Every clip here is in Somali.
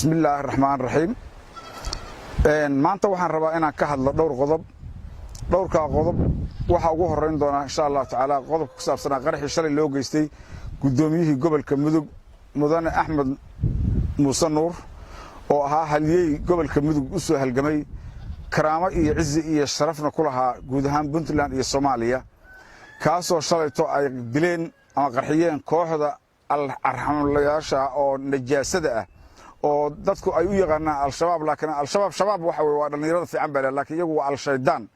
Bismi Illaahi Raxmaan Raxiim. Maanta waxaan rabaa inaan ka hadlo dhowr qodob. Dhowrkaa qodob waxaa ugu horrayn doonaa, insha Allahu tacaala, qodobka ku saabsanaa qaraxii shalay loo geystay guddoomiyihii gobolka Mudug, Mudane Axmed Muuse Nuur, oo ahaa halyey gobolka Mudug u soo halgamay, karaamo iyo cizi iyo sharafna ku lahaa guud ahaan Puntland iyo Soomaaliya, kaasoo shalayto ay dileen ama qarxiyeen kooxda arxamlayaasha oo najaasada ah oo dadku ay u yaqaanaan Al-Shabaab. Laakiin Al-Shabaab, Shabaab waxa weye waa dhallinyarada fiican baa, laakiin iyagu waa Al-Shaydaan.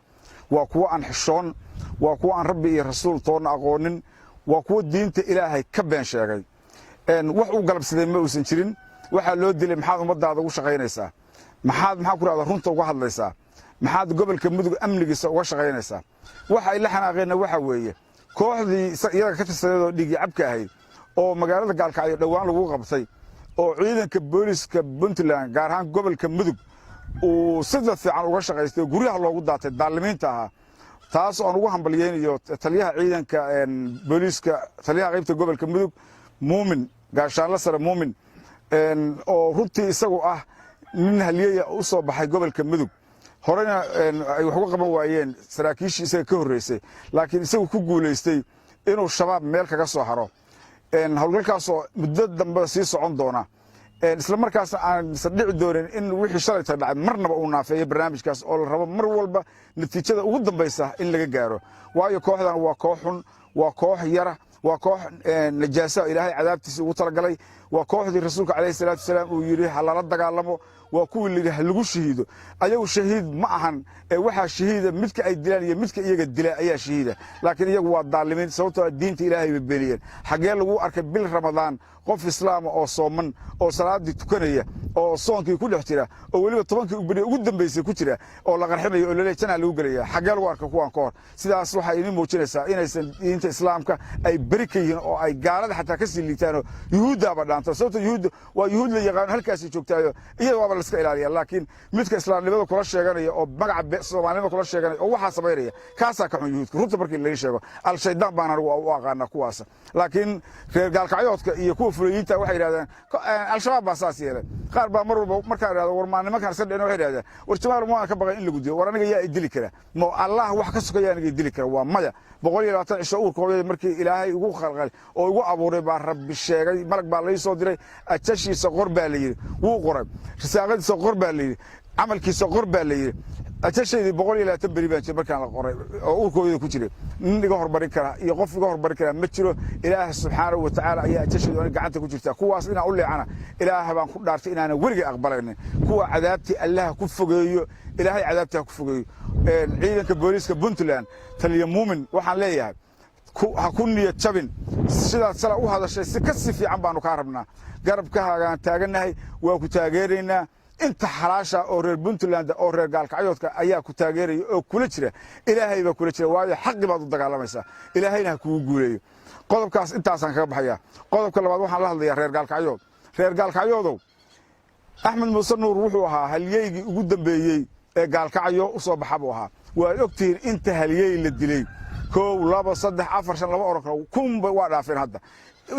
Waa kuwo aan xishoon, waa kuwo aan Rabbi iyo Rasuul toonna aqoonin, waa kuwo diinta Ilaahay ka been sheegay. Wax uu galabsaday ma uusan jirin. Waxaa loo dilay: maxaad ummadaada ugu shaqaynaysaa? Maxaad, maxaa ku rahda, runta uga hadlaysaa? Maxaad gobolka Mudug amnigiisa uga shaqaynaysaa? Waxa ay la xanaaqeenna waxa weeye kooxdii iyaga ka tirsaneed oo dhiigii cabka ahayd oo magaalada Gaalkacyo dhowaan lagu qabtay, oo ciidanka booliska Puntland, gaar ahaan gobolka Mudug, uu sida fiican uga shaqaystay oo guryaha loogu daatay daalimiinta ahaa. Taas oon ugu hambalyeynayo taliyaha ciidanka booliiska, taliyaha qaybta gobolka Mudug, Muumin, Gaashaanla Sare Muumin, oo runtii isagu ah nin halyeeya u soo baxay gobolka Mudug. Horena ay wax uga qaban waayeen saraakiishii isaga ka horreysay, laakiin isagu ku guulaystay inuu Shabaab meel kaga soo haro. Howlgalkaasoo muddo dambe sii socon doona, isla markaasna aansan dhici doonin in wixii shalayta dhacay marnaba uu naafeeyo barnaamijkaas, oo la rabo mar walba natiijada ugu dambaysa in laga gaaro. Waayo, kooxdan waa koox xun, waa koox yara, waa koox najaasa Ilaahay cadaabtiisa ugu talagalay. Waa kooxdii Rasuulka calayhi salaatu wasalaam uu yidhi ha lala dagaalamo. Waa kuwii layidhi ha lagu shahiido. Ayagu shahiid ma ahan, ee waxaa shahiida midka ay dilaan iyo midka iyaga dila ayaa shahiida. Laakiin iyagu waa daalimiin, sababtoo diinta Ilaahay bay beeniyeen. Xaggee lagu arkay bil Ramadaan qof Islaama oo sooman oo salaadii tukanaya oo soonkii ku dhex jira oo weliba 10-kii beri ugu dambaysay ku jira oo la qarxinayo oo laleeyahay janaa lagu gelaya? Xaggee lagu arkay kuwan ka hor? Sidaas waxay idin muujinaysaa inaysan diinta Islaamka ay beri ka yihiin oo ay gaalada xataa ka sii liitaanoo Yuhuuddaaba dhaanto, sababto Yuhuudda waa Yuhuud la yaqaano, halkaasay joogtaayo, iyada waaba la iska ilaaliya. Laakiin midka islaamnimada kula sheeganaya oo magaca Soomaalinimada kula sheeganaya oo waxaa samaynaya, kaasaa ka xun Yuhuudka. Runta markii laga sheego, Al-Shaydaan baan anigu u aqaana kuwaas. Laakiin reer Gaalkacyoodka iyo kuwa fulayiinta waxay yidhahdeen Al-Shabaab baa saas yeelay. Qaar baa mar walba markaan idhahdo war maa nimankaan iska dhicin, waxay yidhahdeen: "War Jamaal, ma ka baqay in lagu dilo?" War aniga yaa idili kara? Ma Allah wax ka sokaya aniga idili kara? Waa maya. 120 cisho uurka hooyada markii Ilaahay igu khalqay oo igu abuuray baa Rabbi sheegay. Malag baa lai soo diray. Ajashiisa qor baa la yidhi, wuu qoray. Risaaqadiisa qor baa la yidhi, camalkiisa qor baa la yidhi. Ajashaydii 120 beri baan jira markaan la qoray oo uurka hooyada ku jiray. Nin iga hormarin kara iyo qof iga hormarin kara ma jiro. Ilaah subxaanahu wa tacaala ayaa ajashaydu aniga gacanta ku jirta. Kuwaas inaan u leecana, Ilaah baan ku dhaartay inaanan weligay aqbalaynin. Kuwa cadaabtii Allah ku fogeeyo, Ilaahay cadaabtii ha ku fogeeyo. Ciidanka booliiska Puntland, taliya Muumin, waxaan leeyahay ha ku niyad jabin. Sidaad sala u hadashay si ka si fiican baanu kaa rabnaa. Garabkahaagaan taagannahay, waa ku taageeraynaa. Inta xalaasha oo reer Puntland oo reer Gaalkacyoodka ayaa ku taageeraya oo kula jira. Ilaahay baa kula jira, waayo xaqi baad u dagaalamaysaa. Ilaahayna ha kugu guuleeyo. Qodobkaas intaasaan kaga baxayaa. Qodobka labaad, waxaan la hadlayaa reer Gaalkacyood. Reer Gaalkacyoodow, Axmed Muuse Nuur wuxuu ahaa halyeygii ugu dambeeyey ee Gaalkacyo u soo baxa buu ahaa. Waad ogtihiin inta halyey la dilay: kow, laba, saddex, afar, shan, lama oran karo, kunba waa dhaafeen hadda.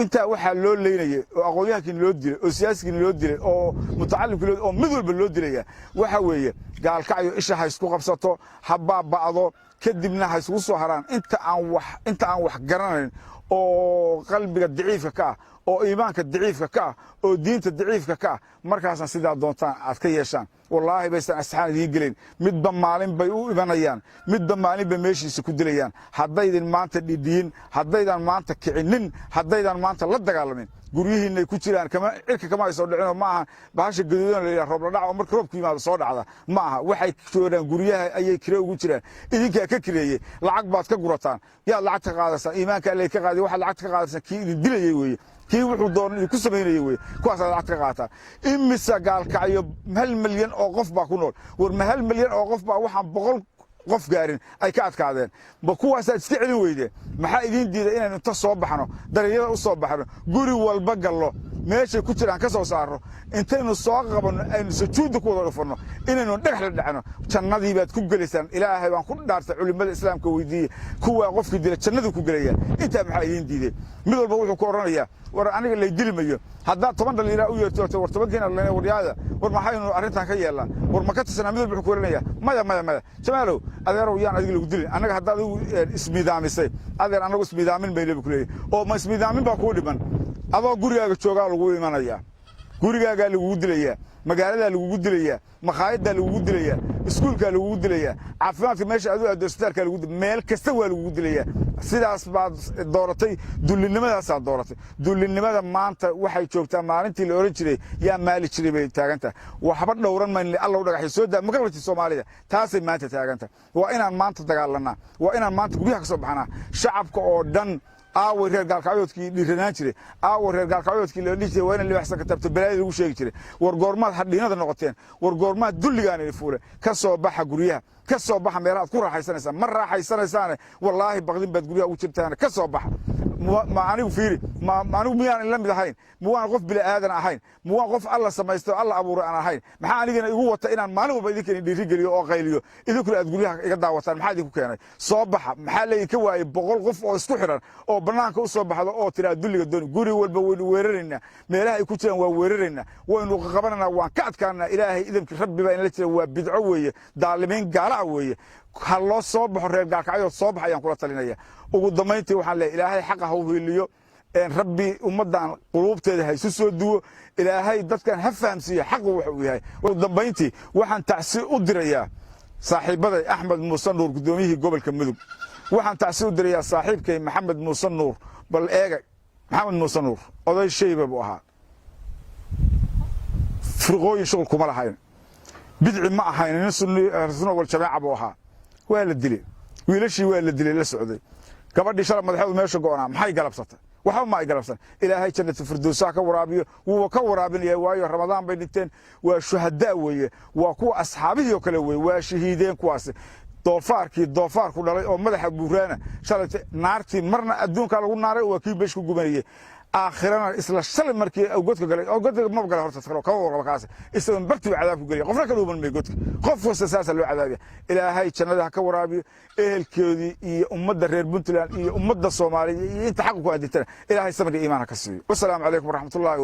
Intaa waxaa loo leynayay oo aqoonyahankiina loo dilay oo siyaasigiina loo dilay oo mutacalimkii loo oo mid walba loo dilaya waxa weeye Gaalkacyo isha ha isku qabsato, ha baaba'do, kadibna ha isugu soo haraan inta aan wax garanayn oo qalbiga daciifka ka ah oo iimaanka daciifka ka ah oo diinta daciifka ka ah. Markaasna sidaa doontaan aad ka yeeshaan. Wallaahi baysan asxaan idiin gelin. Midba maalin bay u imanayaan, midba maalin bay meeshiisa ku dilayaan. Haddaydin maanta dhidhiyin, haddaydan maanta kicinin, haddaydan maanta la dagaalamin, guryihiinay ku jiraan. Kama cirka kama ay soo dhicinoo ma aha bahasha gaduudan la yidhaha roob la dhaca oo marka roobku yimaado soo dhacda ma aha. Waxay jooraan guryaha ayay kire ugu jiraan. Idinkaa ka kireeyey, lacag baad ka gurataan. Yaad lacagta ka qaadaysaan? Iimaanka Allay ka qaadiy. Waxaad lacagta ka qaadaysaan kii idin dilayey weeye, kii wuxuu doono idinku samaynayey weye. Kuwaasaad lacagta ka qaataan. Imisa Gaalkacyo 1 milyan oo qof baa ku nool? War ma 1 milyan oo qof baa waxaan 100 qof gaarin ay ka adkaadeen. Ma kuwaasaad iska celin weydeen? Maxaa idiin diiday inaynu inta soo baxno, dariiqyada u soo baxno, guri walba gallo, meeshay ku jiraan ka soo saarno, intaynu soo qabanno, aynu sujuudda ku wada dhufanno, inaynu dhagax la dhacno? Jannadii baad ku gelaysaan. Ilaahay baan ku dhaartay, culimmada Islaamka weydiiyey, kuwaa qofkii dila jannadu ku gelaya. Intaa maxaa idiin diiday? Mid walba wuxuu ku odhanayaa, war aniga lay dili mayo. Haddaad 10 dhallinyara u yeerto, war 10-kiina dhallinyara, waryaada, war maxaynu arrintan ka yeelnaa, war ma ka tirsanaa? Mid walba wuxuu ku odhanayaa, maya, maya, maya. Jamaalow, adeerow, yaan adiga lagu dilin. Annaga haddaad adigu ismiidaamisay, adeer, annagu ismiidaamin mayno, bu ku leeyahy. Oo ma ismiidaamin baa kuu dhiman? Adoo gurigaaga joogaa lagu imanayaa, gurigaagaa lagugu dilayaa, magaaladaa lagugu dilayaa, makhaayaddaa lagugu dilayaa, iskuulkaa lagugu dilayaa, caafimaadka meesha adu aado, isbitaalkaa lagu, meel kasta waa lagugu dilayaa. Sidaas baad dooratay, dullinnimadaasaad dooratay. Dullinnimada maanta waxay joogtaa maalintii la odhan jiray yaa maali jiray bay taagantahay. Waxba dhowran mayno. Allow dhagaxyo soo daa, ma qabatid? Soomaalida taasay maanta taagantahay. Waa inaan maanta dagaalanaa, waa inaan maanta guryaha ka soo baxnaa. Shacabka oo dhan, aaway reer Gaalkacyoodkii dhiiranaan jiray? Aaway reer Gaalkacyoodkii la dhihi jiray waa ina libaxsan ka taabto, balaayada lagu sheegi jiray? War goormaad hadhiinada noqoteen? War goormaad dulligaan idin fuule? Ka soo baxa guryaha, ka soo baxa meelaha aad ku raaxaysanaysaan. Ma raaxaysanaysaane, wallaahi baqdin baad guryaha ugu jirtaan. Ka soo baxa. Ma anigu fiiri, ma anigu miyaan ila mid ahayn? Ma waan qof bini aadan ahayn? Ma waan qof Alla samaysto, Alla abuuray aan ahayn? Maxaa anigana igu wata inaan maalin walba idinkan dhiirigeliyo oo qayliyo, idinkuna aad guryaha iga daawataan? Maxaa idinku keenay? Soo baxa. Maxaa laydinka waayey 100 qof oo isku xidhan oo bannaanka u soo baxdo oo tiraa dulliga dooni? Guri walba waynu weeraraynaa, meelaha ay ku jiraan waa weeraraynaa, waynu qabananaa, waan ka adkaanaa. Ilaahay idamkii, Rabbi baa inala jira. Waa bidco weeye, daalimiin gaala ah weeye. Ha loo soo baxo, reer Gaalkacyood, soo bax ayaan kula talinaya. Ugu dambayntii waxaan leeyahay, Ilaahay xaqa ha u hiiliyo. Rabbi ummaddan quluubteeda ha isu soo duwo. Ilaahay dadkan ha fahamsiiyo xaqu waxa uu yahay. Ugu dambayntii waxaan tacsi u dirayaa saaxiibaday Axmed Muuse Nuur, guddoomiyihii gobolka Mudug. Waxaan tacsi u dirayaa saaxiibkay Maxamed Muuse Nuur. Bal eega, Maxamed Muuse Nuur oday shayba buu ahaa, firqooyin shuqul kuma lahayn, bidci ma ahayn, nin Sunna wal Jamaaca buu ahaa. Waa la dilay, wiilashii waa la dilay la socday. Gabadhii shalay madaxeedu meesha go'naa maxay galabsatay? Waxba ma ay galabsan. Ilaahay jannatu firdowsa ka waraabiyo. Wuuba ka waraabinaya, waayo Ramadaan bay dhinteen. Waa shuhadaa weeye, waa kuwa asxaabihii oo kale weeye, waa shahiideen kuwaasi. Doofaarkii doofaarku dhalay oo madaxa buuraana shalayta naartii marna adduunkaa lagu naaray, waa kii beesh ku gubanayey. Aakhirana isla shalay markii godka galay, oo godka maba galay horta, kale kama warqaba kaas, isagoon bartiiba cadaab ku gelaya. Qofna ka dhuuman may godka, qof kasta saasaa loo cadaabaya. Ilaahay jannada ha ka waraabiyo ehelkoodii iyo ummadda reer Puntland iyo ummadda Soomaaliya iyo inta xaqa ku aadintana. Ilaahay samir iyo iimaan ha ka siiyo. Wasalaamu calaykum waraxmatullahi.